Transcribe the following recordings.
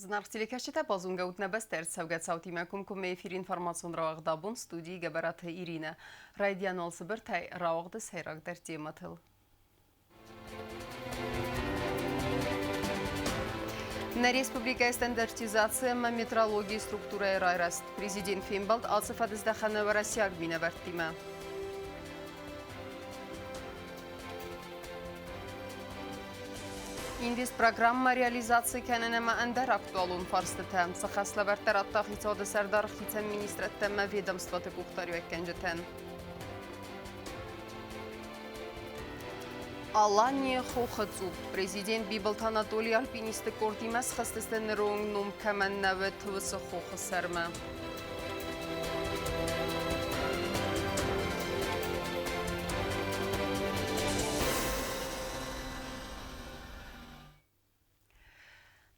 Зынаргъ телекӕсджытӕ, базонгӕ ут нӕ бӕстӕ ӕрцӕугӕ цаутимӕ комкоммӕ эфиры информацион рауагъд абон студийы Гӕбӕраты Иринӕ. Райдиан уал цыбыртӕй рауагъды сӕйрагдӕр темӕтыл. Нӕ республикӕйы стандартизаци ӕмӕ метрологийы структурӕйы райрӕзт. Президент фембӕлд ацы фӕдыздӕхӕны уӕрӕсейаг минӕвӕрттимӕ. Инвестпрограммӕ реализаци кӕнын ӕмӕ ӕндӕр актуалон фарстытӕ. Цы хӕслӕвӕрдтӕ радта хицауады сӕрдар хицӕн министрӕдтӕ ӕмӕ ведомствоты къухдариуӕггӕнджытӕн. Аланийы хохы цъупп. Президент Бибылты Анатолий альпинистты къордимӕ схызтысты ныронг ном кӕмӕн нӕ уыд, уыцы хохы сӕрмӕ.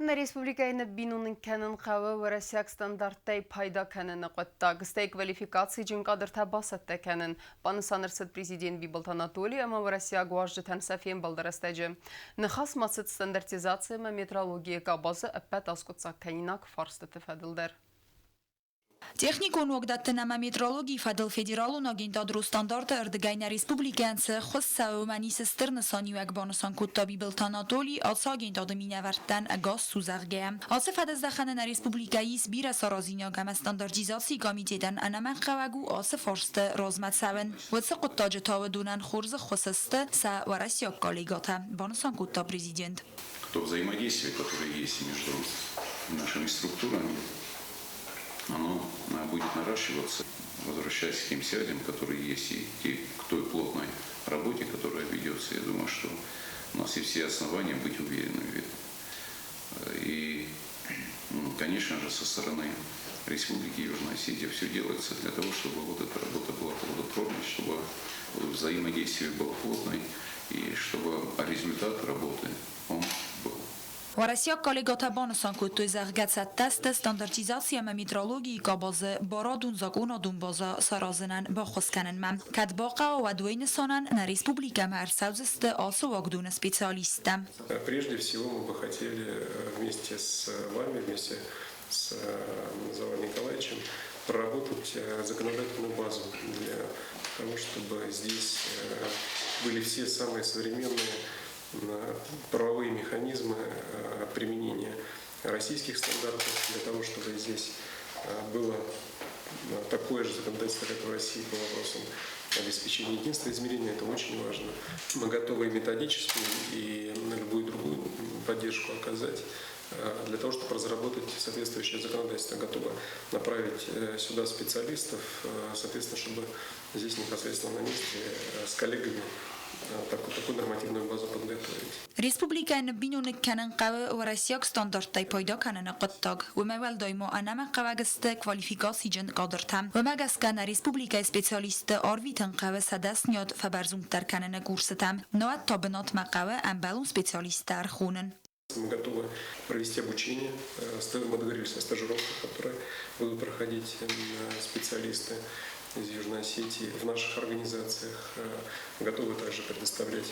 Нӕ республикӕйы ныббиноныг кӕнын хъӕуы уӕрӕсейаг стандарттӕй пайда кӕныны хъуыддаг, стӕй квалификациджын кадртӕ бацӕттӕ кӕнын, банысан ӕрцыд президент Бибылты Анатоли ӕмӕ уӕрӕсейаг уазджытӕн сӕ фембӕлды рӕстӕджы. Ныхас ма цыд стандартизаци ӕмӕ метрологийы къабазы ӕппӕт аскъуыддзагкӕнинаг фарстыты фӕдыл дӕр. Техникон уагдӕттӕн ӕмӕ метрологийы фӕдыл федералон агентад Росстандарты ӕрдыгӕй нӕ республикӕйӕн цы ӕххуыс цӕуы, уымӕн ис стыр нысаниуӕг, банысан кодта Бибылты Анатоли ацы агентады минӕвӕрттӕн ӕгас цу, зӕгъгӕ. Ацы фӕдыздӕхӕны нӕ республикӕйы ис бирӕ саразинаг ӕмӕ стандартизацийы комитетӕн ӕнӕмӕнгхъӕуӕг у ацы фарсты размӕ цӕуын. Уыцы хъуыддаджы та уыдонӕн хорз ӕххуыс сты сӕ уӕрӕсейаг коллегӕтӕ, банысан кодта президент. То взаимодействие, которое есть между нашими структурами, оно будет наращиваться, возвращаясь к тем связям, которые есть, и к той плотной работе, которая ведется. Я думаю, что у нас есть все основания быть уверенными в этом. И, конечно же, со стороны Республики Южная Осетия все делается для того, чтобы вот эта работа была плодотворной, чтобы взаимодействие было плотной и чтобы результат работы он был. Уӕрӕсейаг коллегӕтӕ банысан кодтой, зӕгъгӕ, цӕттӕ сты стандартизаци ӕмӕ метрологийы къабазы барадон закъонадон базӕ саразынӕн баххуыс кӕнынмӕ. Кӕд бахъӕуа, уӕд уый нысанӕн нӕ республикӕмӕ ӕрцӕудзысты ацы уагдоны специалисттӕ. Прежде всего мы бы хотели вместе с вами, вместе с Назаром Николаевичем проработать законодательную базу для того, чтобы здесь были все самые современные правовые механизмы применения российских стандартов, для того, чтобы здесь было такое же законодательство, как в России по вопросам обеспечения единства измерения. Это очень важно. Мы готовы и методическую, и на любую другую поддержку оказать для того, чтобы разработать соответствующее законодательство. Готовы направить сюда специалистов, соответственно, чтобы здесь непосредственно на месте с коллегами такую нормативную базу подготовить. Республикӕйы ныббиноныг кӕнын хъӕуы уӕрӕсейаг стандарттӕй пайда кӕныны хъуыддаг. Уымӕй уӕлдай ма ӕнӕмӕнгхъӕуӕг сты квалификациджын кадртӕ. Уымӕ гӕсгӕ нӕ республикӕйы специалистты арвитын хъӕуы сӕ дӕсныйад фӕбӕрзонддӕр кӕныны курсытӕм, науӕд та бынатмӕ хъӕуы ӕмбӕлон специалисттӕ ӕрхонын. Мы готовы провести обучение. Мы договорились о стажировках, которые будут проходить специалисты из Южной Осетии в наших организациях. Готовы также предоставлять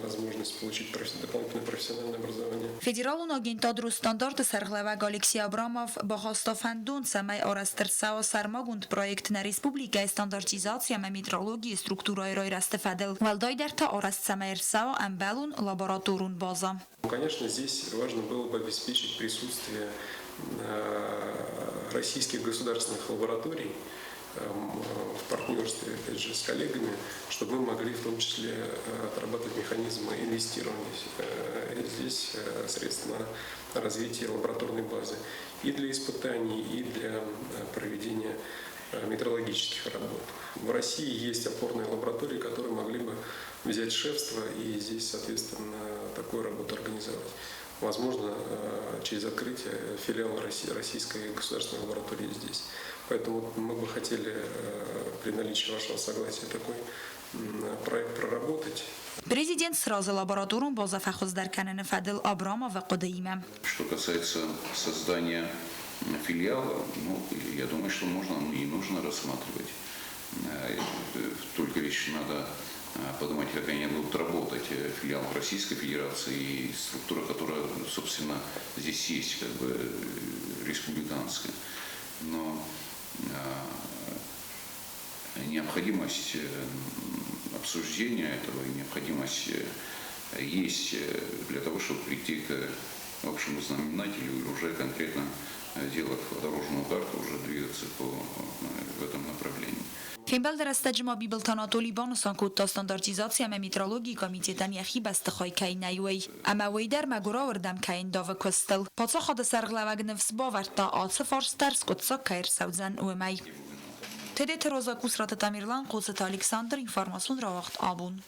возможность получить дополнительное профессиональное образование. Федералон агентад Росстандарты сӕргълӕууӕг Алексей Абрамов бахаста фӕндон, цӕмӕй арӕзт ӕрцӕуа сӕрмагонд проект нӕ республикӕйы стандартизаци ӕмӕ метрологийы структурӕйы райрӕзты фӕдыл, уӕлдайдӕр та арӕзт цӕмӕй ӕрцӕуа ӕмбӕлон лабораторон базӕ. Конечно, здесь важно было бы обеспечить присутствие российских государственных лабораторий в партнерстве, опять же, с коллегами, чтобы мы могли в том числе отрабатывать механизмы инвестирования здесь средств на развитие лабораторной базы и для испытаний, и для проведения метрологических работ. В России есть опорные лаборатории, которые могли бы взять шефство и здесь, соответственно, такую работу организовать. Возможно, через открытие филиала Российской государственной лаборатории здесь. Поэтому мы бы хотели при наличии вашего согласия такой проект проработать. Президент сразы лабораторон базӕ фӕхуыздӕр кӕныны фӕдыл Абрамовы хъуыдыимӕ. Что касается создания филиала, ну, я думаю, что можно и нужно рассматривать. Только лишь надо подумать, как они будут работать, филиал Российской Федерации и структура, которая, собственно, здесь есть, как бы республиканская. Но необходимость обсуждения этого и необходимость есть для того, чтобы прийти к общему знаменателю и уже конкретно, делав дорожную карту, уже двигаться в этом направлении. Фембӕлды рӕстӕджы ма Бибылты Анатоли банысан кодта, стандартизаци ӕмӕ метрологийы комитетӕн йӕхи бӕстыхай кӕй нӕй, уый. Ӕмӕ уый дӕр мӕгуырауырдӕм кӕй ӕндавы куыстыл. Паддзахады сӕргълӕууӕг ныфс бавӕрдта, ацы фарст дӕр скъуыддзаг кӕй ӕрцӕудзӕн, уымӕй. Тедеты Роза, Къусраты Тамерлан, Хъоцыты Александр, информацион рауагъд Абон.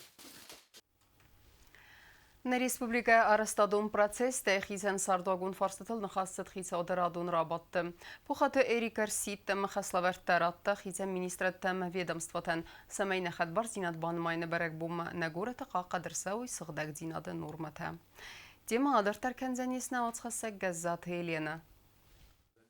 Нӕ республикӕйы арӕзтадон процесстӕ хицӕн цардуагон фарстытыл ныхас цыд хицауады радон рабадты. Пухаты Эрик ӕрсидт ӕмӕ хӕслӕвӕрдтӕ радта хицӕн министрадтӕ ӕмӕ ведомствотӕн, цӕмӕй нӕ хӕдбардзинад банымайыны бӕрӕгбонмӕ нӕ горӕты хъахъхъӕд ӕрцӕуой сыгъдӕгдзинады нормӕтӕ. Темӕ адарддӕр кӕндзӕнис нӕ уацхӕссӕг Гӕззаты Еленӕ.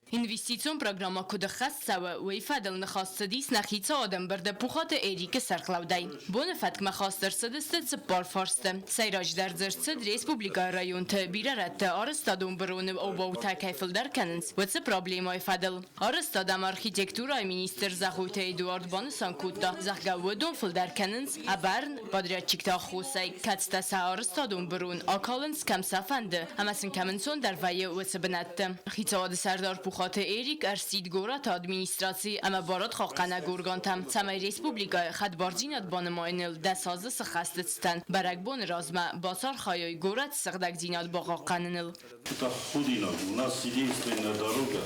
Инвестицион программӕ куыд ӕххӕст цӕуы, уый фӕдыл ныхас цыдис нӕ хицауады ӕмбырды Пухаты Эрикы сӕргълӕудӕй. Боны фӕткмӕ хаст ӕрцыдысты цыппар фарсты. Сӕйраджыдӕр дзырд цыд республикӕйы районты бирӕ рӕтты арӕзтадон быроны обаутӕ кӕй фылдӕр кӕнынц, уыцы проблемӕйы фӕдыл. Арӕзтад ӕмӕ архитектурӕйы министр Зӕгъойты Эдуард банысан кодта, зӕгъгӕ, уыдон фылдӕр кӕнынц ӕбӕрн подрядчикты аххосӕй, кӕцытӕ сӕ арӕзтадон бырон акалынц кӕм сӕ фӕнды ӕмӕ сын кӕм ӕнцондӕр вӕййы, уыцы бынӕтты. Хицауады сӕрдар Пухаты Эрик ӕрсидт горӕты администраци ӕмӕ барадхъахъхъӕнӕг органтӕм, цӕмӕй республикӕйы хӕдбардзинад банымайыныл 10 азы сыххӕсты цытӕн бӕрӕгбоны размӕ бацархайой горӕты сыгъдӕгдзинад бахъахъхъӕныныл. Это худинаг. У нас единственная дорога,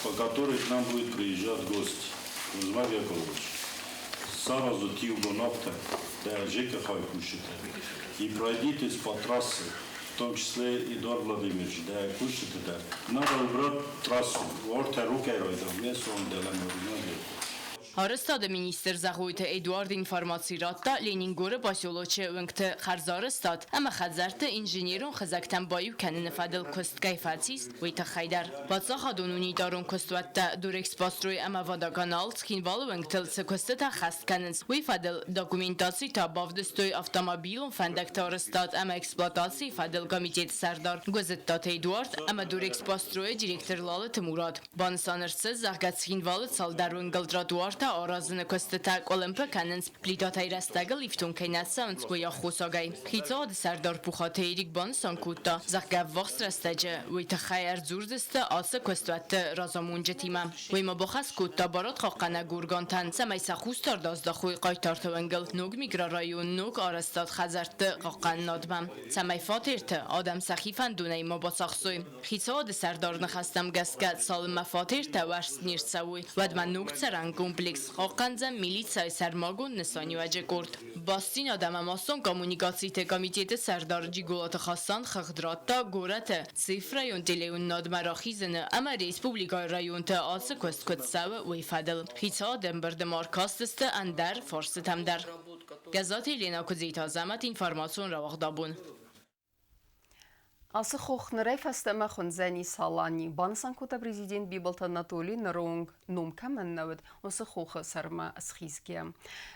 по которой к нам будет приезжать гость. Кузьма Яковлевич. Сразу Тиугонафта, да, ЖКХ И пройдитесь по трассе, в том числе Эдуард Владимирович, да, кушайте, да. Надо убрать трассу. Орта рука ройда, Арӕзтады министр Зӕгъойты Эдуард информаци радта, Ленингоры поселочы уынгты хӕрзарӕзтад ӕмӕ хӕдзӕртты инженерон хызӕгтӕм баиу кӕныны фӕдыл куыст кӕй фӕцис, уый тыххӕй дӕр. Паддзахадон унитарон куыстуӕттӕ Дорэкспострой ӕмӕ Водоканал Цхинвалы уынгтыл цы куыстытӕ хӕст кӕнынц, уый фӕдыл документаци та бавдыстой автомобилон фӕндӕгты арӕзтад ӕмӕ эксплуатацийы фӕдыл комитеты сӕрдар Гуызыттаты Эдуард ӕмӕ Дорэкспострой-ы директор Лалыты Мурат. Банысан ӕрцыд, зӕгъгӕ, Цхинвалы цалдӕр уынгыл тротуартӕ аразыны куыстытӕ къуылымпы кӕнынц, плитатӕй рӕстӕгыл ифтонг кӕй нӕ цӕуынц, уый аххосагӕй. Хицауады сӕрдар Пухаты Эрик банысан кодта, зӕгъгӕ, ӕввахс рӕстӕджы уый тыххӕй ӕрдзурдзысты ацы куыстуӕтты разамонджытимӕ. Уый ма бахӕс кодта барадхъахъхъӕнӕг органтӕн, цӕмӕй сӕ хъусдард аздахой хъайтарты уынгыл ног микрорайон ног арӕзтад хӕдзӕртты хъахъхъӕнынадмӕ, цӕмӕй фатерты адӕм сӕхи фӕндонӕй ма бацахсой. Хицауады сӕрдар ныхӕстӕм гӕсгӕ, цалынмӕ фатертӕ уӕрст не рцӕуой, уӕдмӕ ног цӕрӕн комплекс хъахъхъӕндзӕн милицӕйы сӕрмагонд нысаниуӕджы къорд. Бастдзинад ӕмӕ массон коммуникациты комитеты сӕрдар Джиголаты Хасан хыгъд радта горӕты цифрӕйон телеуынынадмӕ рахизыны ӕмӕ республикӕйы районты ацы куыст куыд цӕуы, уый фӕдыл. Хицауады ӕмбырды ма ӕркастысты ӕндӕр фарстытӕм дӕр. Гӕззаты Еленӕ Куыдзиты Азӕмӕт, информацион рауагъд Абон. Ацы хох нырӕй фӕстӕмӕ хуындзӕни Салани, банысан кодта президент Бибылты Анатоли ныры онг ном кӕмӕн нӕ уыд, уыцы хохы сӕрмӕ схизгӕ.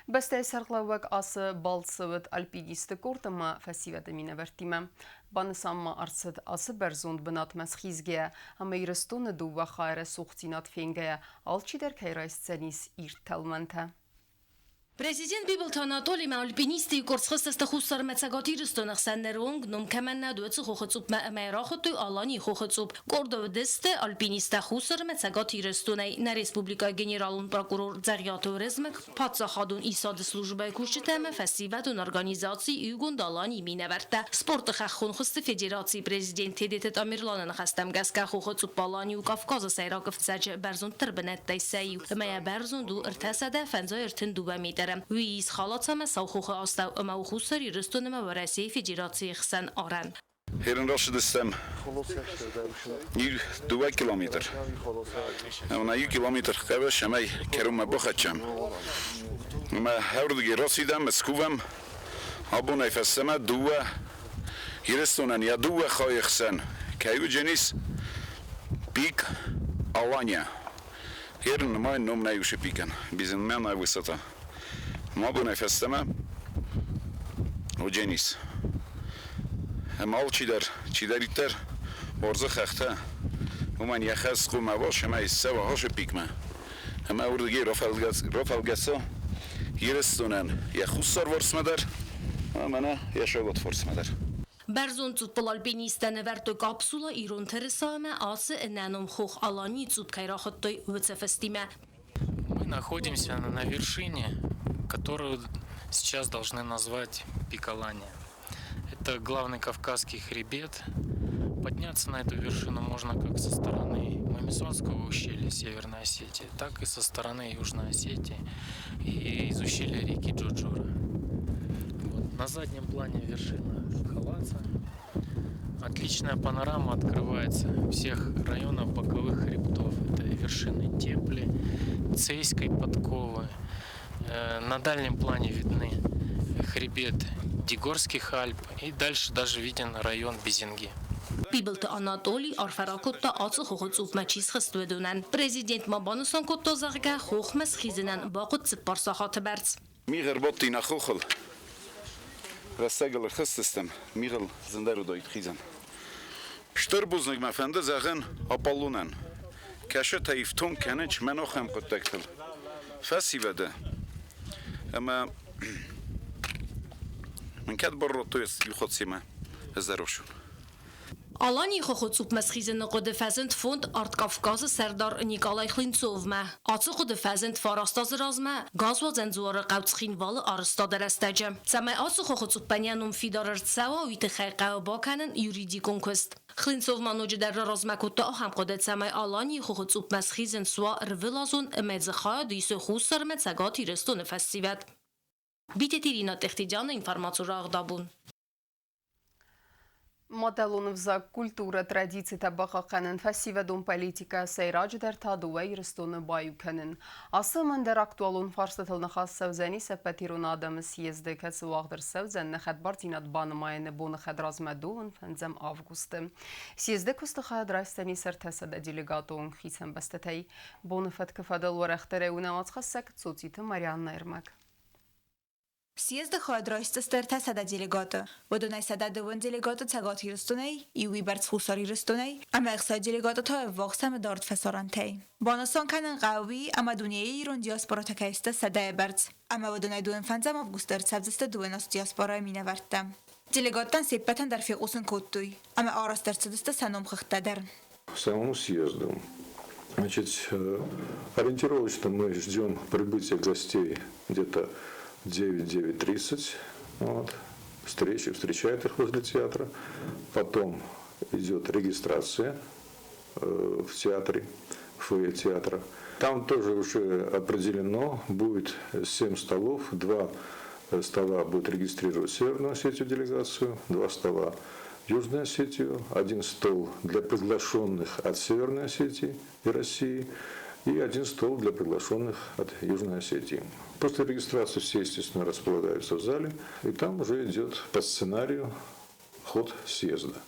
Бӕстӕйы сӕргълӕууӕг ацы балцы уыд альпинистты къорд ӕмӕ фӕсивӕды минӕвӕрттимӕ. Банысан ма ӕрцыд ацы бӕрзонд бынатмӕ схизгӕйӕ ӕмӕ Ирыстоны дыууӕ хайы рӕсугъддзинад фенгӕйӕ алчидӕр кӕй райсдзӕнис ирд тӕлмӕнтӕ. Президент Бибылты Анатолимӕ альпинистты къорд схызтысты Хуссар ӕмӕ Цӕгат Ирыстоны хсӕн ныронг ном кӕмӕн нӕ уыд, уыцы хохы цъупмӕ ӕмӕ йӕ рахуыдтой Аланийы хохы цъупп. Къорды уыдысты альпинисттӕ Хуссар ӕмӕ Цӕгат Ирыстонӕй, нӕ республикӕйы генералон прокурор Дзӕгъиаты Уырызмӕг, паддзахадон исады службӕйы кусджытӕ ӕмӕ фӕсивӕдон организаци Иугонд Аланийы минӕвӕрттӕ. Спорты хӕххон хуызты федерацийы президент Тедеты Тамерланы ныхӕстӕм гӕсгӕ хохы цъупп Алани у Кавказы сӕйраг ӕфцӕджы бӕрзонддӕр бынӕттӕй сӕ иу ӕмӕ йӕ бӕрзонд у 352 метры. Уый ис Халац ӕмӕ Саухохы астӕу ӕмӕ у Хуссар Ирыстон ӕмӕ Уӕрӕсейы Федерацийы хсӕн арӕн. Херын рацыдыстӕм 2 километр. Ӕмӕ иу километр хъӕбыс ӕмӕ кӕронмӕ бахӕццӕм. Ӕмӕ ӕрдыгӕй рацыдӕм, скувӕм. Абонӕй фӕстӕмӕ дыууӕ Ирыстонӕн йӕ дыууӕ хайы хсӕн кӕй уыдзӕнис пик Алания. Херын нымайын ном нӕ уыцы пикӕн. Безымянная высота. Абонӕй фӕстӕмӕ уыдзӕнис. Ӕмӕ алчидӕр, чидӕриддӕр уарзы хӕхтӕ, уымӕн йӕ хӕс хъуамӕ уа, цӕмӕй ссӕуа ацы пикмӕ ӕмӕ уырдыгӕй рафӕлгӕса Ирыстонӕн йӕ хуссарварсмӕ дӕр ӕмӕ мӕнӕ йӕ цӕгатварсмӕ дӕр. Бӕрзонд цъуппыл альпинисттӕ нывӕрдтой капсула ирон тырыса ӕмӕ ацы ӕнӕном хох Аланийы цъупп кӕй рахуыдтой, уыцы фыстимӕ. Мы находимся на вершине, которую сейчас должны назвать Пик Алания. Это главный кавказский хребет. Подняться на эту вершину можно как со стороны Мамисонского ущелья Северной Осетии, так и со стороны Южной Осетии и из ущелья реки Джуджура. Вот. На заднем плане вершина Халаца. Отличная панорама открывается всех районов боковых хребтов. Это вершины Тепли, Цейской подковы. На дальнем плане видны хребет Дигорских Альп и дальше даже виден район Безенги. Бибылты Анатолий арфӕ ракодта ацы хохы цъупмӕ чи схызт, уыдонӕн. Президент ма банысан кодта, зӕгъгӕ, хохмӕ схизынӕн бахъуыд 4 сахаты бӕрц. Мигъ ӕрбадти нӕ хохыл, рӕстӕгыл ӕрхызтыстӕм, мигъыл зындӕр уыдаид хизӕн. Стыр бузныг мӕ фӕнды зӕгъын Аполлонӕн. Кӕсы та ифтонг кӕны мӕн ахӕм хъуыддӕгтыл. Фӕсивӕды ӕмӕ мын кӕд бар радтой иу хатт семӕ ӕз дӕр ӕфсон. Аланийы хохы цъупмӕ схизыны хъуыды фӕзынд фонд Арт-Кавказы сӕрдар Николай Хлынцовмӕ. Ацы хъуыды фӕзынд 9 азы размӕ газуадзӕн дзуары хъӕу Цхинвалы арӕзтады рӕстӕджы. Цӕмӕй ацы хохы цъуппӕн йӕ ном фидар ӕрцӕуа, уый тыххӕй хъӕуы бакӕнын юридикон куыст. Хлынцов ма ноджыдӕр размӕ кодта ахӕм хъуыды, цӕмӕй Аланийы хохы цъупмӕ схизын суа ӕрвылазон ӕмӕ дзы хайад исы Хуссар ӕмӕ Цӕгат Ирыстоны фӕсивӕд. Битеты Ирина Тъехтиджаны информацион рагъдабон. Мадӕлон ӕвзаг, культурӕ, традицитӕ бахъахъхъӕнын, фӕсивӕдон политикӕ, сӕйраджыдӕр та дыууӕ Ирыстоны баиу кӕнын. Ацы ӕмӕ ӕндӕр актуалон фарстытыл ныхас цӕудзӕнис ӕппӕт ирон адӕмы съезды, кӕцы уагъд ӕрцӕудзӕн нӕ хӕдбардзинад банымайыны боны хӕдразмӕ 25 августы. Съезды куысты хайад райсдзӕнис 300 делегатон хицӕн бӕстӕтӕй. Боны фӕткы фӕдыл уӕрӕхдӕрӕй у нӕ уацхӕссӕг Цоциты Марианна ӕрмӕг. Съезды хайад райсдзысты 300 делегаты. Уыдонӕй 102 делегаты Цӕгат Ирыстонӕй, иуыйбӕрц Хуссар Ирыстонӕй, ӕмӕ 60 делегаты та ӕввахс ӕмӕ дард фӕсарӕнтӕй. Банысан кӕнын хъӕуы, ӕмӕ дунейы ирон диаспоратӕ кӕй сты сӕдӕйы бӕрц, ӕмӕ уыдонӕй 25 августы ӕрцӕудзысты 12 диаспорайы минӕвӕрттӕ. Делегаттӕн се ппӕтӕн дӕр фехъусын кодтой, ӕмӕ арӕзт ӕрцыдысты сӕ номхыгъдтӕ дӕр. Самому съезду. Значит, ориентировочно мы ждем прибытия гостей где-то 9-9:30. Вот. Встречи, встречают их возле театра. Потом идет регистрация в театре, в фойе театра. Там тоже уже определено, будет 7 столов, 2 стола будет регистрировать Северную Осетию делегацию, 2 стола Южную Осетию, 1 стол для приглашенных от Северной Осетии и России и 1 стол для приглашенных от Южной Осетии. После регистрации все, естественно, располагаются в зале, и там уже идет по сценарию ход съезда.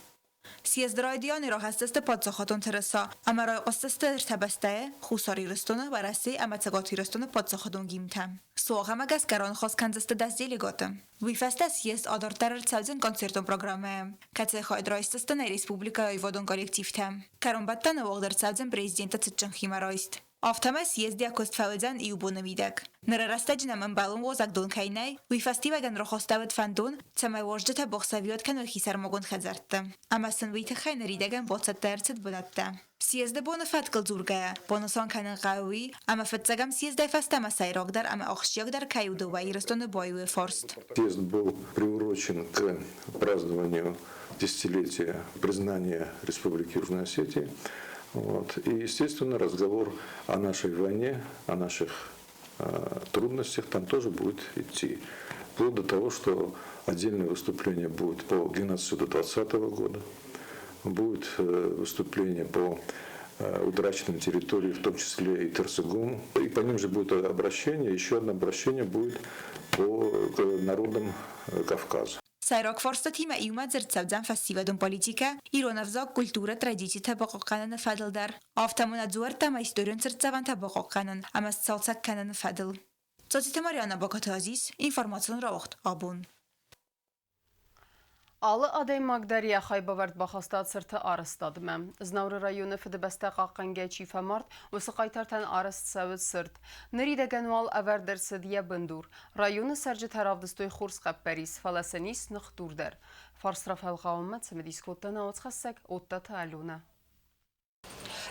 Съезды райдианы рахӕсдзысты паддзахадон тырыса ӕмӕ райхъуысдзысты ӕртӕ бӕстӕйы Хуссар Ирыстоны, Уӕрӕсе ӕмӕ Цӕгат Ирыстоны паддзахадон гимнтӕ. Суагъӕмӕ гӕсгӕ раныхас кӕндзысты 10 делегаты. Уый фӕстӕ съезд адарддӕр ӕрцӕудзӕн концертон программӕйы, кӕцыйы хайад райсдзысты нӕ республикӕйы аивадон коллективтӕ. Кӕронбӕттӕны уагъд ӕрцӕудзӕн президенты цытджын химӕрайст. Афтӕмӕй съезд йӕ куыст фӕуыдзӕн иу боны мидӕг. Ныры рӕстӕджы нӕм ӕмбӕлон уазӕгдон кӕй нӕй, уый фӕстиуӕгӕн рахастӕуыд фӕндон, цӕмӕй уазджытӕ бахсӕвиуат кӕной хисӕрмагонд хӕдзӕртты. Ӕмӕ сын уый тыххӕй ныридӕгӕн бацӕттӕ ӕрцыд бынӕттӕ. Съезды боны фӕткыл дзургӕйӕ, банысан кӕнын хъӕуы уый, ӕмӕ фыццӕгӕм съездӕй фӕстӕмӕ сӕйрагдӕр ӕмӕ ахсджиагдӕр кӕй у дыууӕ Ирыстоны баиуы фарст. Съезд был приурочен к празднованию десятилетия признания Республики Южная Осетия. Вот. И, естественно, разговор о нашей войне, о наших трудностях там тоже будет идти. Вплоть до того, что отдельное выступление будет по геноциду 20-го года, будет выступление по утраченным территориям, в том числе и Торсугуму. И по ним же будет обращение, еще одно обращение будет по народам Кавказа. Сӕйраг фарстатимӕ иумӕ дзырд цӕудзӕн фӕсивӕдон политикӕ, ирон ӕвзаг, культурӕ, традицитӕ бахъахъхъӕныны фӕдыл дӕр. Афтӕ ма нӕ дзуӕрттӕ ӕмӕ историон цыртдзӕвӕнтӕ бахъахъхъӕнын ӕмӕ сцалцӕг кӕныны фӕдыл. Цоциты Марьянӕ, Бокоты Азиз, информацион рауагъд Абон. Алы адӕймаг дӕр йӕ хайбавӕрд бахаста цырты арӕзтадмӕ. Знауыры районы Фыдыбӕстӕ хъахъхъӕнгӕ чи фӕмард, уыцы хъайтартӕн арӕзт цӕуы цырт. Ныридӕгӕн уал ӕвӕрд ӕрцыд йӕ бындур. Районы цӕрджытӕ равдыстой хорз хъӕппӕрис, фӕлӕ сын ис ныхдур дӕр. Фарст рафӕлгъауынмӕ цымыдис кодта нӕ уацхӕссӕг Оттаты Аленӕ.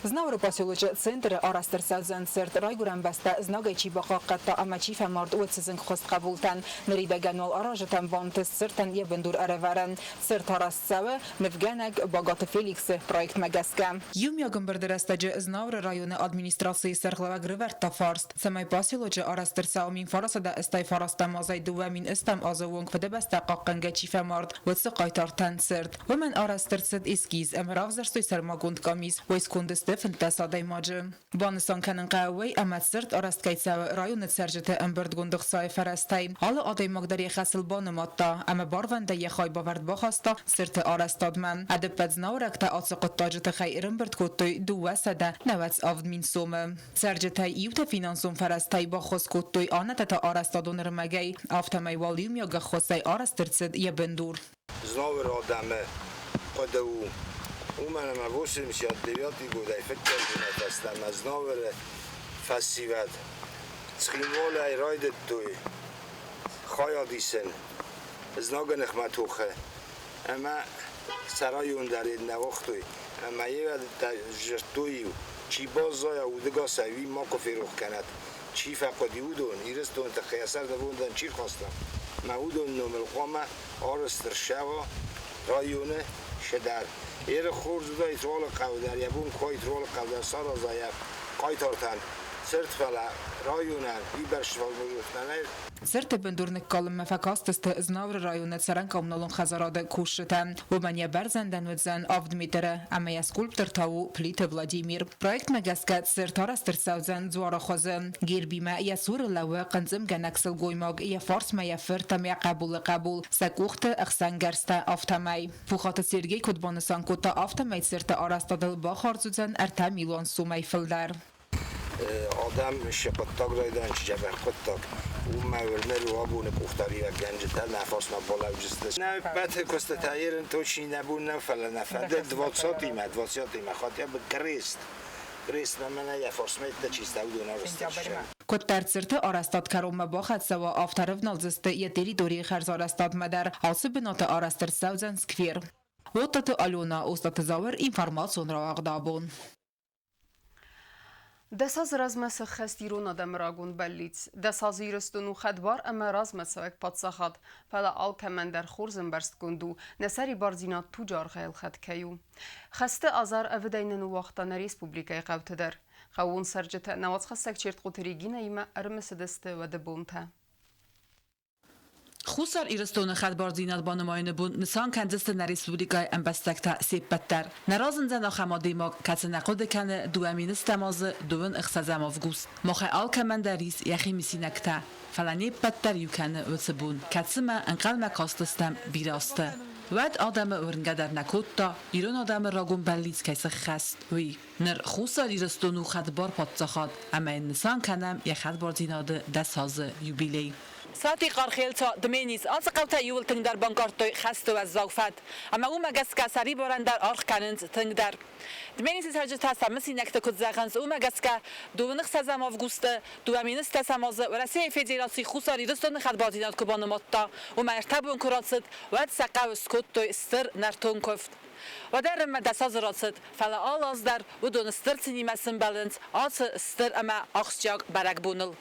Знауыры поселочы центры арӕзт ӕрцӕудзӕн цырт, райгуырӕн бӕстӕ знагӕй чи бахъахъхъӕдта ӕмӕ чи фӕмард, уыцы зынгхуыст хъӕбултӕн. Ныридӕгӕн уал аразджытӕн бантыст цыртӕн йӕ бындур ӕрӕвӕрын. Цырт арӕзт цӕуы нывгӕнӕг Багаты Феликсы проектмӕ гӕсгӕ. Иумиаг ӕмбырды рӕстӕджы Знауыры районы администрацийы сӕргълӕууӕг рывӕрдта фарст, цӕмӕй поселочы арӕзт ӕрцӕуа 1989 азӕй 2008 азы онг Фыдыбӕстӕ хъахъхъӕнгӕ чи фӕмард, уыцы хъайтартӕн цырт. Уымӕн арӕзт ӕрцыд эскиз ӕмӕ равзӕрстой сӕрмагонд къамис, уый сконды сты 15 адӕймаджы. Банысан кӕнын хъӕуы уый, ӕмӕ цырт арӕзт кӕй цӕуы районы цӕрджыты ӕмбырдгонд ӕхцайы фӕрӕзтӕй. Алы адӕймаг дӕр йӕ хӕсыл банымадта ӕмӕ барвӕндӕй йӕ хайбавӕрд бахаста цырты арӕзтадмӕ. Ӕдӕппӕт знауырӕгтӕ ацы хъуыддаджы тыххӕй ӕрӕмбырд кодтой 297 000 сомы. Цӕрджытӕй иутӕ финансон фӕрӕзтӕй баххуыс кодтой, аннӕтӕ та арӕзтадон ӕрмӕгӕй. Афтӕмӕй уал иумиаг ӕххуысӕй арӕзт ӕрцыд йӕ бындур. Знауыр адӕмы хъуыды у, уымӕн ӕмӕ 89 годӕй фыццаг бонӕй фӕстӕмӕ Знауыры фӕсивӕд Цхинвалӕй райдыдтой хайад исын знагы ныхмӕ тохы ӕмӕ сӕ район дӕр нӕ уагътой ӕмӕ зыдтой-иу, чи баззайа удӕгасӕй, уый макуы ферох кӕнӕд, чи фӕхъуыди, уыдон Ирыстоны тыххӕй йӕ сӕр нывондӕн чи рхаста, ӕмӕ уыдон номыл хъуамӕ арӕзт ӕрцӕуа районы дӕр. Еры хорз уыдаид Ролы хъӕуы дӕр, йӕ бон куы уаид Ролы хъӕу дӕр сараза йӕ хъайтартӕн цырт, фӕлӕ районӕн уыйбӕрц сфӕлмӕзоттӕ нӕй. Цырты бындур ныккалынмӕ фӕкастысты Знауыры районы цӕрӕн-коммуналон хӕдзарады кусджытӕ. Уымӕн йӕ бӕрзӕндӕн уыдзӕн авд метры ӕмӕ йӕ скульптор та у Плиты Владимир. Проектмӕ гӕсгӕ цырт арӕзт ӕрцӕудзӕн дзуары хуызы. Гербимӕ йӕ цуры лӕууы хъынцъымгӕнӕг сылгоймаг, йӕ фарсмӕ йӕ фырт ӕмӕ йӕ хъӕбулы хъӕбул, сӕ къухты ӕхсӕнгӕрзтӕ, афтӕмӕй. Пухаты Сергей куыд банысан кодта, афтӕмӕй цырты арӕзтадыл бахардз уыдзӕн 3 милуан сомӕй фылдӕр. Адӕм сӕ хъуыддаг райдайын чи дзӕбӕх хъуыддаг, уымӕ уырны абоны къухдариуӕггӕнджытӕ нӕ фарсмӕ балӕуджысты. Нӕ ӕппӕты куыстытӕ ерын точно нӕ бон нӕу, фӕлӕ нӕ фӕнды двадцатимӕ, двадцатимӕ хотя бы крест. Крест мӕнӕ йӕ фарсмӕ чи сты, уыдон арӕзт Куыддӕр цырты арӕзтад кӕронмӕ бахӕццӕ уа, афтӕ рывналдзысты йӕ территорийы хӕрзарӕзтадмӕ дӕр. Ацы бынаты арӕзт ӕрцӕудзӕн сквер. Оттаты Алена, Остъаты Зауыр, информацион рауагъд абон. Дӕс азы размӕ сӕххӕст ирон адӕмы рагон бӕллиц. Дӕс азы Ирыстон у хӕдбар ӕмӕ размӕцӕуӕг паддзахад. Фӕлӕ алкӕмӕн дӕр хорз ӕмбӕрстгонд у, нӕ сӕрибардзинад туджы аргъӕй ӕлхӕд кӕй у. Хӕсты азар ӕвыдӕй нӕ ныууагъта нӕ республикӕйы хъӕуты дӕр. Хъӕууон цӕрджытӕ нӕ уацхӕссӕг Чертхъоты Регинӕимӕ ӕрымысыдысты уӕды бонтӕ. Хуссар Ирыстоны хӕдбардзинад банымайыны бон нысан кӕндзысты нӕ республикӕйы ӕмбӕстӕгтӕ се ппӕт дӕр. Нӕ разындзӕн ахӕм адӕймаг, кӕцы нӕ хъуыды кӕны 2010 азы 26 август. Махӕй алкӕмӕн дӕр ис йӕхи мысинӕгтӕ, фӕлӕ не ппӕт дӕр иу кӕны уыцы бон, кӕцымӕ ӕнхъӕлмӕ кастыстӕм бирӕ азты. Уӕд адӕмы уырнгӕ дӕр нӕ кодта, ирон адӕмы рагон бӕллиц кӕй сыххӕст, уый. Ныр Хуссар Ирыстон у хӕдбар паддзахад ӕмӕ йын нысан кӕнӕм йӕ хӕдбардзинады дӕс азы юбилей. Сати Къархелца, Дменис ацы хъӕутӕ иууыл тынгдӕр банкъардтой хӕсты уӕззау фӕд. Ӕмӕ уымӕ гӕсгӕ сӕрибарӕн дӕр аргъ кӕнынц тынгдӕр. Дменисы цӕрджытӕ сӕ мысинӕгты куыд зӕгъынц, уымӕ гӕсгӕ 26 августы 2010 азы Уӕрӕсейы Федераци Хуссар Ирыстоны хӕдбардзинад куы банымадта, уымӕ ӕртӕ бон куы рацыд, уӕд сӕ хъӕуы скодтой стыр нӕртон куывд. Уӕдӕ Риммӕ дӕс азы рацыд, фӕлӕ алы аз дӕр уыдон стыр цинимӕ сӕмбӕлынц ацы стыр ӕмӕ ахсджиаг бӕрӕгбоныл.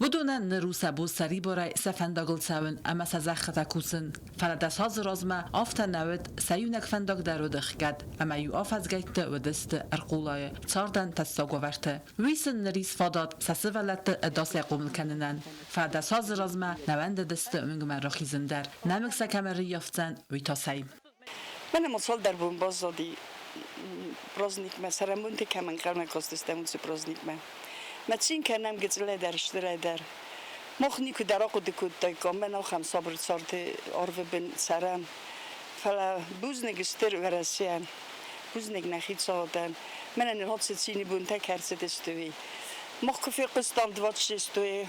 Уыдонӕн ныр у сӕ бон сӕрибарӕй сӕ фӕндагыл цӕуын ӕмӕ сӕ зӕххытӕ кусын. Фӕлӕ дӕс азы размӕ афтӕ нӕ уыд, сӕ иунӕг фӕндаг дӕр уыд ӕхгӕд, ӕмӕ-иу афӕдзгӕйтты уыдысты ӕрхъулайы, цардӕн тӕссаг уавӕрты. Уый сын ныр ис фадат сӕ сывӕллӕтты ӕдасӕй хъомыл кӕнынӕн. Фӕлӕ дӕс азы размӕ нӕ уӕндыдысты уынгмӕ рахизын дӕр, нӕмыг сӕ кӕм ӕрыййафдзӕн, уый тасӕй. Мӕнӕ ма цалдӕр бон баззади праздникмӕ, цӕрӕнбонти кӕмӕн ӕнхъӕлмӕ кастыстӕм, уыцы праздникмӕ. Мӕ цин кӕнӕм гыццылӕй дӕр, стырӕй дӕр. Мах никуы дӕр ахъуыды кодтаиккам, мӕн ахӕм сабыр царды арвы бын цӕрӕм. Фӕлӕ бузныг стыр Уӕрӕсейӕн, бузныг нӕ хицауадӕн. Мӕнӕ нын цы цины бонтӕ кӕрцыдысты, уый. Мах куы фехъуыстам 26-ы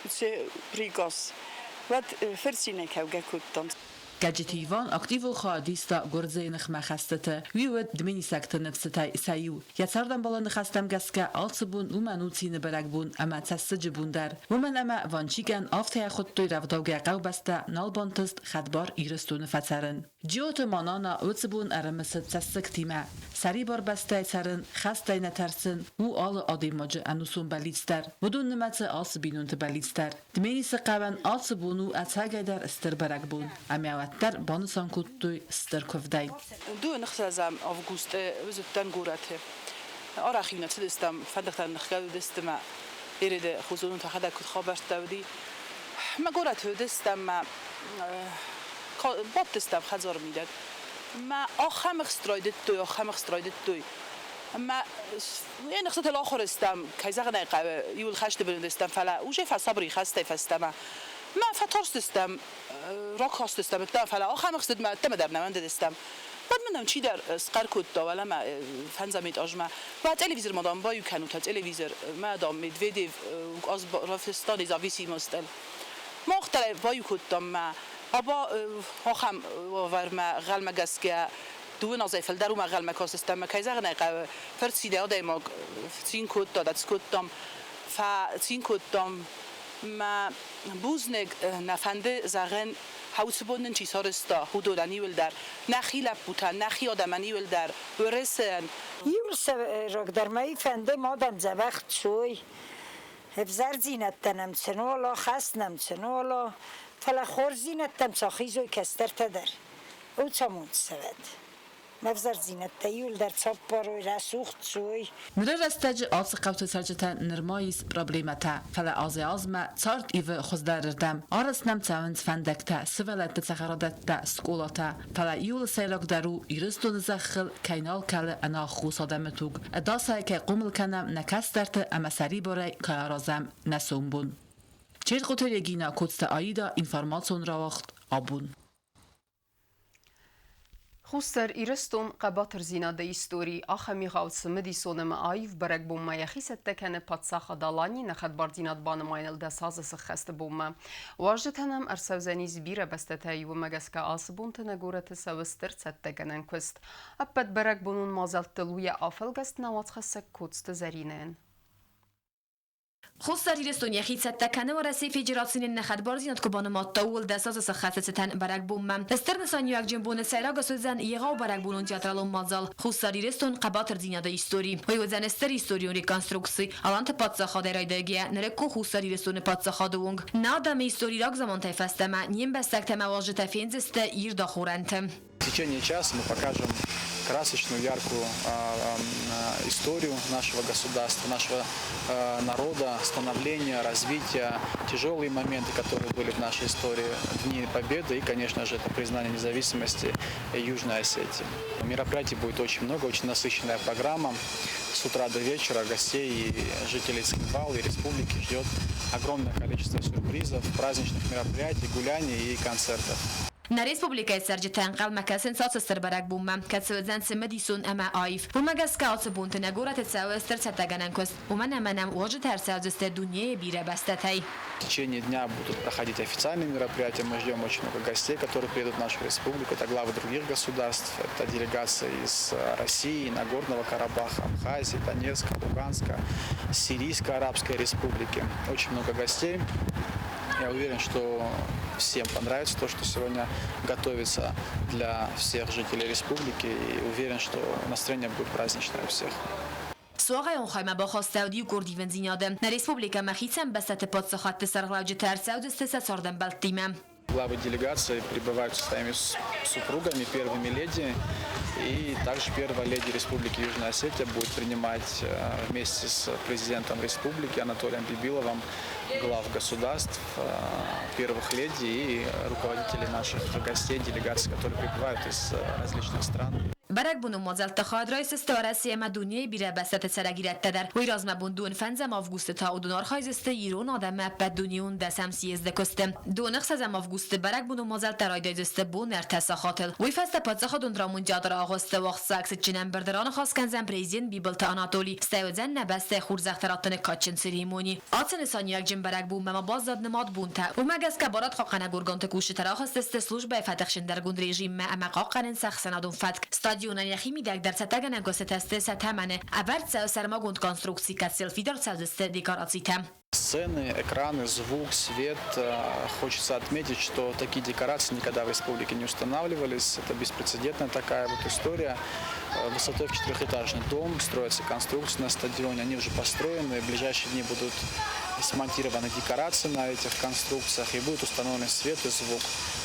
уыцы приказ, уӕд фырцинӕй кӕугӕ кодтам. Гӕджиты Иван активон хайад иста Гуырдзыйы ныхмӕ хӕстыты. Уый уыд дменисӕгты ныфсытӕй сӕ иу. Йӕ цардӕмбалы ныхӕстӕм гӕсгӕ алцы бон уымӕн у цины бӕрӕгбон ӕмӕ цӕссыджы бон дӕр. Уымӕн ӕмӕ Ванчикӕн афтӕ хуыдтой рӕвдаугӕ хъӕубӕстӕ, нал бантыст хӕдбар Ирыстоны фӕцӕрын. Джиоты Манана уыцы бон ӕрымысыд цӕссыгтимӕ. Сӕрибар бӕстӕйы цӕрын, хӕстӕй нӕ тӕрсын у алы адӕймаджы ӕнусон бӕллиц дӕр. Уыдон нымӕцы алцы бинонты бӕллиц дӕр. Дменисы хъӕуӕн ацы бон у ӕцӕгӕйдӕр стыр бӕрӕгбон, ӕмӕ уӕддӕр банысан кодтой стыр куывдӕй. 26 августы уыдтӕн горӕты. Арӕх-иу нӕ цыдыстӕм, фӕндӕгтӕ ныхгӕд уыдысты мӕ Ереды хузонон тӕхӕдӕг куыд хабӕрттӕ уыди. Мӕ горӕты уыдыстӕм мӕ бадтыстӕм хӕдзары мидӕг. Мӕ ахӕм ӕхст райдыдтой, ахӕм ӕхст райдыдтой. Мӕ йӕ ныхсытыл ахуыр стӕм, кӕй зӕгъын ӕй хъӕуы, иуыл хӕсты бын уыдыстӕм, фӕлӕ уже фӕсабыр и хӕстӕй фӕстӕмӕ. Мӕ фӕтарстыстӕм, ракастыстӕм, фӕлӕ ахӕм ӕхст мӕ ӕддӕмӕ дӕр нӕ уӕндыдыстӕм. Уӕд мын нӕм чидӕр схъӕр кодта, уӕлӕмӕ фӕндзӕм этажмӕ. Уӕ телевизормӕ, дам, баиу кӕнут, телевизор, мӕ, дам, Медведев указ рафыста независимостыл. Мах дӕр баиу кодтам мӕ аба ахӕм уавӕрмӕ гъӕлмӕ гӕсгӕ дыууын азӕй фылдӕр уымӕ ӕнхъӕлмӕ кастыстӕм ӕмӕ, кӕй зӕгъын ӕй хъӕуы, фырцинӕй адӕймаг цин кодта, дӕ кодтам, фӕцин кодтам. Мӕ бузныг нӕ фӕнды зӕгъын, уыцы бон нын чи сарӕзта, уыдонӕн иуылдӕр, нӕхи лӕппутӕн, нӕхи адӕмӕн иуылдӕр, Уӕрӕсейӕн. Иу сӕйрагдӕр мӕ фӕнды мадӕн дзӕбӕх цой, ӕвзӕрдзинӕдтӕ нӕм цы нӕ хӕс нӕм цы нӕ фӕлӕ хорздзинӕдтӕм цы ахизой кӕстӕртӕ дӕр. Уыцамонд цӕвӕд. Ме взӕрдзинӕдтӕ иуылдӕр цӕппӕрой, рӕсугъд цой. Ныры рӕстӕджы ацы хъӕуты цӕрджытӕн нырма ис проблемӕтӕ, фӕлӕ азӕй-азмӕ цард ивы хуыздӕрырдӕм. Арӕзт нӕм цӕуынц фӕндӕгтӕ, сывӕллӕтты цӕхӕрадӕттӕ, скъолатӕ. Фӕлӕ иуыл сӕйрагдӕр у, Ирыстоны зӕххыл кӕй нал кӕлы ӕнаххос адӕмы туг, ӕдасӕй кӕй хъомыл кӕнӕм нӕ кӕстӕрты ӕмӕ сӕрибарӕй кӕй аразӕм нӕ сомбон. Чертхъоты Регина, Коцты Аида, информацион рауагъд «Абон». Хуссар Ирыстон хъӕбатырдзинады истори ахӕм егъау цымыдисон ӕмӕ аив бӕрӕгбонмӕ йӕхи цӕттӕ кӕны паддзахад Аланийы нӕ хӕдбардзинад банымайыныл 10 азы сыххӕсты бонмӕ. Уазджытӕ нӕм ӕрцӕудзӕнис бирӕ бӕстӕтӕй, уымӕ гӕсгӕ ацы бонты нӕ горӕты цӕуы стыр цӕттӕгӕнӕн куыст. Ӕппӕт бӕрӕгбонон мадзӕлттыл у йӕ афӕлгӕст нӕ уацхӕссӕг Коцты Зӕринӕйӕн. Хуссар Ирыстон йӕхи цӕттӕ кӕны Уӕрӕсейы Федерацийы нӕ хӕдбардзинад куы банымадта, ууыл 10 азы сӕххӕсты цытӕн бӕрӕгбонмӕ. Стыр нысаниуӕгджын боны сӕйраг суыдзӕн егъау бӕрӕгбонон театралон мадзал Хуссар Ирыстон хъӕбатырдзинады истори. Уый уыдзӕн стыр историон реконструкци Аланты паддзахадӕй райдайгӕйӕ нырыккон Хуссар Ирыстоны паддзахады онг. Нӕ адӕмы истори рагзамантӕй фӕстӕмӕ не мбӕстӕгтӕ ӕмӕ уазджытӕ фендзысты ирд ахорӕнты. В течение часа мы покажем красочную, яркую историю нашего государства, нашего народа, становления, развития, тяжелые моменты, которые были в нашей истории, Дни Победы и, конечно же, это признание независимости Южной Осетии. Мероприятий будет очень много, очень насыщенная программа. С утра до вечера гостей и жителей Цхинвала и республики ждет огромное количество сюрпризов, праздничных мероприятий, гуляний и концертов. Нӕ республикӕйы цӕрджытӕ ӕнхъӕлмӕ кӕсынц ацы стыр бӕрӕгбонмӕ, кӕцы уыдзӕн цымыдисон ӕмӕ аив. Уымӕ гӕсгӕ ацы бонты нӕ горӕты цӕуы стыр цӕттӕгӕнӕн куыст, уымӕн ӕмӕ нӕм уазджытӕ ӕрцӕудзысты дунейы бирӕ бӕстӕтӕй. В течение дня будут проходить официальные мероприятия. Мы ждем очень много гостей, которые приедут в нашу республику. Это главы других государств, это делегации из России, Нагорного Карабаха, Абхазии, Донецка, Луганска, Сирийской Арабской Республики. Очень много гостей. Я уверен, что всем понравится то, что сегодня готовится для всех жителей республики. И уверен, что настроение будет праздничное у всех. Суагъӕйон хаймӕ бахастӕуыд иукъорд ивындзинады. Нӕ республикӕмӕ хицӕн бӕстӕты паддзахадты сӕргълӕуджытӕ ӕрцӕудзысты сӕ цардӕмбӕлттимӕ. Главы делегации прибывают со своими супругами, первыми леди. И также первая леди Республики Южная Осетия будет принимать вместе с президентом республики Анатолием Бибиловым глав государств, первых леди и руководителей наших гостей, делегаций, которые прибывают из различных стран. Бӕрӕгбонон мадзӕлтты хайад райсдзысты Уӕрӕсе ӕмӕ дунейы бирӕ бӕстӕты цӕрӕг ирӕттӕ дӕр. Уый размӕ бон дыууын фӕндзӕм августы та уыдон архайдзысты ирон адӕмы ӕппӕтдунеон дӕсӕм съезды куысты. Дыууын ӕхсӕзӕм августы бӕрӕгбонон мадзӕлттӕ райдайдзысты бон ӕртӕ сахатыл. Уый фӕстӕ паддзахадон драмон театры агъуысты уагъдцӕуӕг цытджын ӕмбырды раныхас кӕндзӕн президент Бибылты Анатоли, стӕй уыдзӕн нӕ бӕстӕйы хорзӕхтӕ раттыны кадджын церемони. Ацы нысаниуӕгджын бӕрӕгбонмӕ ма баззад нымад бонтӕ. Уымӕ гӕсгӕ барадхъахъхъӕнӕг органты кусджытӕ рахызтысты службӕйы фӕтыхджындӕргонд режиммӕ ӕмӕ хъахъхъӕнынц ӕхсӕнадон фӕтк. Стадионӕн йӕхи мидӕг дӕр цӕттӕгӕнӕн куыстытӕ сты сӕ тӕмӕны. Ӕвӕрд цӕуы сӕрмагонд конструкци, кӕцыйыл фидар цӕудзысты декорацитӕ. Сцены, экраны, звук, свет. Хочется отметить, что такие декорации никогда в республике не устанавливались. Это беспрецедентная такая вот история. Высотой в четырехэтажный дом, строятся конструкции на стадионе, они уже построены. В ближайшие дни будут смонтированы декорации на этих конструкциях и будет установлен свет и звук.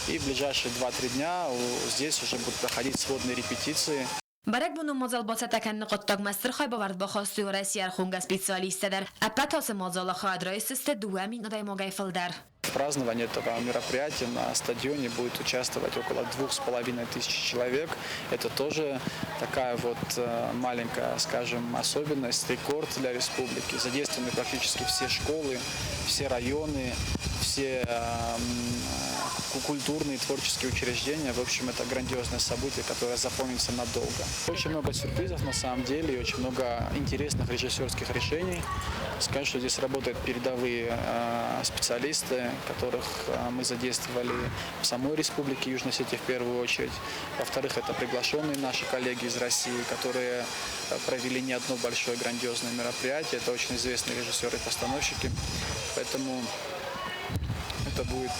И в ближайшие 2-3 дня здесь уже будут проходить сводные репетиции. Бӕрӕгбонон мадзал бацӕттӕ кӕныны хъуыддагмӕ стыр хайбавӕрд бахастой Уӕрӕсейы ӕрхонгӕ специалисттӕ дӕр. Ӕппӕт ацы мадзалы хайад райсдзысты 2000 адӕймагӕй фылдӕр. В праздновании этого мероприятия на стадионе будет участвовать около 2500 человек. Это тоже такая вот маленькая, скажем, особенность, рекорд для республики. Задействованы практически все школы, все районы, все культурные и творческие учреждения. В общем, это грандиозное событие, которое запомнится надолго. Очень много сюрпризов на самом деле и очень много интересных режиссерских решений. Скажу, что здесь работают передовые специалисты, которых мы задействовали в самой республике Южной Осетии в первую очередь. Во-вторых, это приглашенные наши коллеги из России, которые провели не одно большое грандиозное мероприятие. Это очень известные режиссеры и постановщики. Поэтому это будет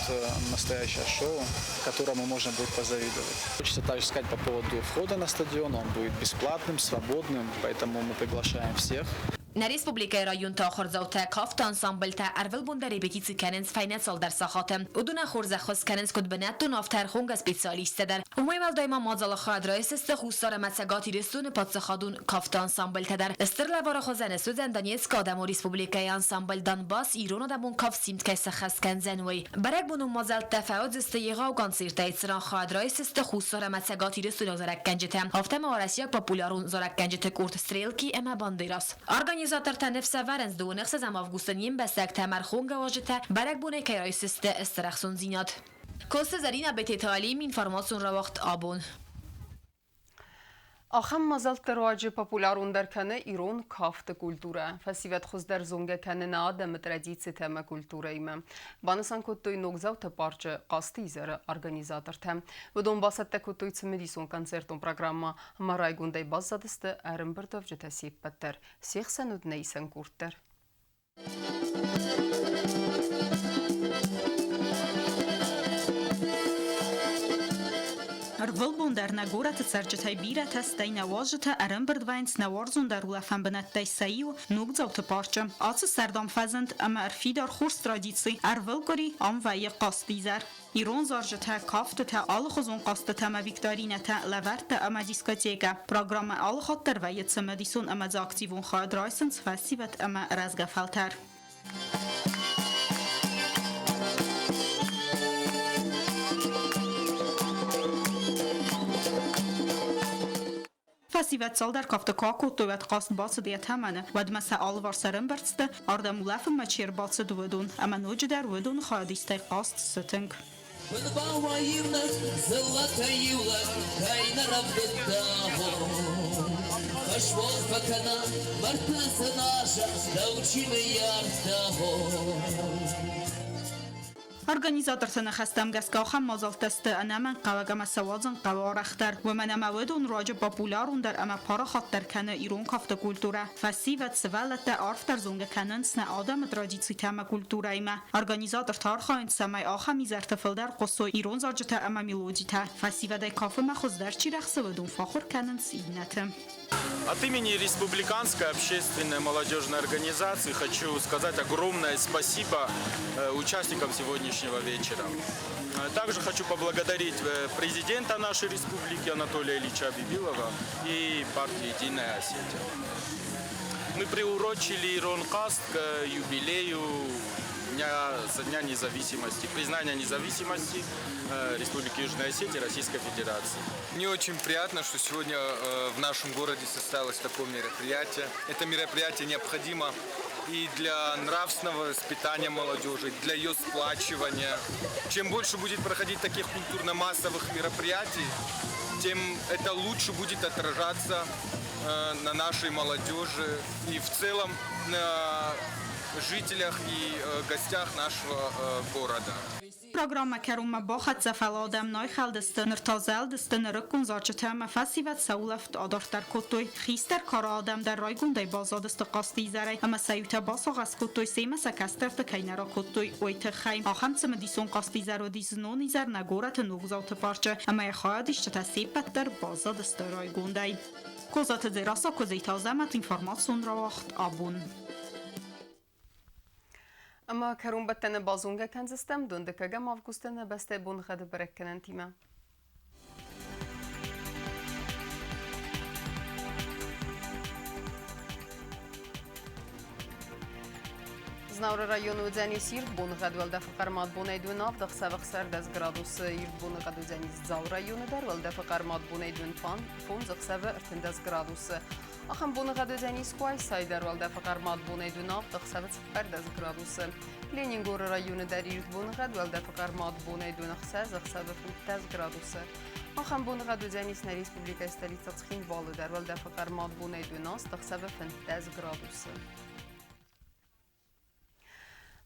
настоящее шоу, которому можно будет позавидовать. Хочется также сказать по поводу входа на стадион. Он будет бесплатным, свободным, поэтому мы приглашаем всех. Нӕ республикӕйы районты ахуырдзаутӕ, кафты ансамблтӕ ӕрвылбон дӕр репетици кӕнынц фӕйнӕ цалдӕр сахаты. Уыдонӕн хорз ӕххуыс кӕнынц куыд бынӕттон, афтӕ ӕрхонгӕ специалисттӕ дӕр. Уымӕй уӕлдай ма мадзалы хайад райсдзысты Хуссар ӕмӕ Цӕгат Ирыстоны паддзахадон кафты ансамблтӕ дӕр. Стыр лӕвары хуызӕн суыдзӕн Донецкы адӕмон республикӕйы ансамбль Донбасс ирон адӕмон кафт Симд кӕй сӕххӕст кӕндзӕн, уый. Бӕрӕгбонон мадзӕлттӕ фӕуыдзысты егъау концерттӕй, цыран хайад райсдзысты Хуссар ӕмӕ Цӕгат Ирыстойнаг зарӕггӕнджытӕ, афтӕ ма уӕрӕсейаг популярон зарӕггӕнджыты къорд Стрелки ӕмӕ Бандерас. Организатортӕ ныфс ӕвӕрынц, дыууын ӕхсӕзӕм августы не мбӕстӕгтӕ ӕмӕ ӕрхонгӕ уазджытӕ бӕрӕгбонӕй кӕй райсдзысты стыр ӕхцондзинад. Коцты Зӕринӕ Бететы Алим, информацион рауагъд абон. Ахӕм мадзӕлтты руаджы популярондӕр кӕны ирон кафты культурӕ. Фӕсивӕд хуыздӕр зонгӕ кӕны нӕ адӕмы традицитӕ ӕмӕ культурӕимӕ. Банысан кодтой Ногдзауты парчы хъазты изӕры организатортӕ. Уыдон бацӕттӕ кодтой цымыдисон концертон программӕ ӕмӕ райгондӕй баззадысты ӕрӕмбырдуӕвджытӕ се ппӕт дӕр. Се хсӕн уыд нӕ исӕн къорд дӕр. Ӕрвылбон дӕр нӕ горӕты цӕрджытӕй бирӕтӕ, стӕй нӕ уазджытӕ ӕрӕмбырд вӕййынц нӕ уарзондӕр улӕфӕн бынӕттӕй сӕ иу, Ногдзауты парчы. Ацы сӕрд ам фӕзынд ӕмӕ ӕрфидар хорз традици. Ӕрвылкъуыри ам вӕййы хъазтизӕр. Ирон зарджытӕ, кафтытӕ, алыхуызон хъазтытӕ ӕмӕ викторинӕтӕ, лӕвӕрттӕ ӕмӕ дискотекӕ. Программӕ алы хатт дӕр вӕййы цымыдисон ӕмӕ дзы активон хайад райсынц фӕсивӕд ӕмӕ рӕзгӕ фӕлтӕр. Фӕсивӕд цалдӕр кафты куы акодтой, уӕд хъазт бацыд йӕ тӕмӕны. Уӕдмӕ сӕ алыварс ӕрӕмбӕрзты, ардӕм улӕфынмӕ чи ӕрбацыд, уыдон. Ӕмӕ ноджыдӕр уыдоны хайадистӕй хъазт сытынг. Бынбауа иунӕг дзыллӕтӕй иу лӕг кӕй нӕ рӕвдыдта, Фӕсмон фӕкӕна, мӕрдты дзыназа, дӕу чи ныййардта. Организаторты ныхӕстӕм гӕсгӕ ахӕм мадзӕлттӕ сты ӕнӕмӕнгхъӕуӕг ӕмӕ сӕ уадзын хъӕуы арӕхдӕр, уымӕн ӕмӕ уыдон руаджы популярондӕр ӕмӕ парахатдӕр кӕны ирон кафты культурӕ. Фӕсивӕд, сывӕллӕттӕ арфдӕр зонгӕ кӕнынц нӕ адӕмы традицитӕ ӕмӕ культурӕимӕ. Организатортӕ архайынц, цӕмӕй ахӕм изӕрты фылдӕр хъусой ирон зарджытӕ ӕмӕ мелодитӕ. Фӕсивӕдӕй кафынмӕ хуыздӕр чи рӕхсы, уыдон фӕхуыр кӕнынц иннӕты. От имени Республиканской общественной молодежной организации хочу сказать огромное спасибо участникам сегодняшнего вечера. Также хочу поблагодарить президента нашей республики Анатолия Ильича Бибилова и партию «Единая Осетия». Мы приурочили Ирон хъазт к юбилею со дня независимости, признания независимости Республики Южная Осетия Российской Федерации. Мне очень приятно, что сегодня в нашем городе состоялось такое мероприятие. Это мероприятие необходимо и для нравственного воспитания молодежи, для ее сплачивания. Чем больше будет проходить таких культурно-массовых мероприятий, тем это лучше будет отражаться на нашей молодежи и в целом на жителях и гостях нашего города. Программӕ кӕронмӕ бахӕццӕ, фӕлӕ адӕм нӕ айхӕлдысты, ныр та зӕлдысты нырыккон зарджытӕ ӕмӕ фӕсивӕд сӕ улӕфт адарддӕр кодтой. Хистӕр кары адӕм дӕр райгондӕй баззадысты хъазтизӕрӕй ӕмӕ сӕ иутӕ басагъӕс кодтой, семӕ сӕ кӕстӕрты кӕй нӕ ракодтой, уый тыххӕй. Ахӕм цымыдисон хъазтизӕр уыдис знон изӕр нӕ горӕты Ногдзауты парчы ӕмӕ йӕ хайадисджытӕ се ппӕт дӕр баззадысты райгондӕй. Козаты Дзерассӕ, Куыдзиты Азӕмӕт, информацион рауагъд «Абон». Ӕмӕ кӕронбӕттӕны базонгӕ кӕндзыстӕм дыккӕгӕм августы нӕ бӕстӕйы боныгъӕды бӕрӕггӕнӕнтимӕ. Знауыры районы уыдзӕнис ирд боныгъӕд, уӕлдӕфы хъӕрмад бонӕй дыууын авд, ӕхсӕвы 16 градусы. Ирд боныгъӕд уыдзӕнис Дзауы районы дӕр, уӕлдӕфы хъӕрмад бонӕй 25, ӕхсӕвы 13 градусы. Ахӕм боныгъӕд уыдзӕнис Къуайсайы дӕр, уӕлдӕфы хъӕрмад бонӕй 27, ӕхсӕвы 14 градусы. Ленингоры районы дӕр ирд боныгъӕд, уӕлдӕфы хъӕрмад бонӕй 26, ӕхсӕвы 15 градусы. Ахӕм боныгъӕд уыдзӕнис нӕ республикӕйы столицӕ Цхинвалы дӕр, уӕлдӕфы хъӕрмад бонӕй 12, ӕхсӕвы 15 градусы.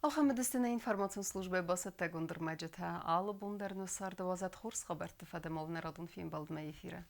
Ахӕм уыдысты нӕ информацион службӕйы бацӕттӕгонд ӕрмӕджытӕ. Алы бон дӕр нӕ царды уадзӕд хорз хабӕртты фӕдыл нӕ радон фембӕлдмӕ эфиры.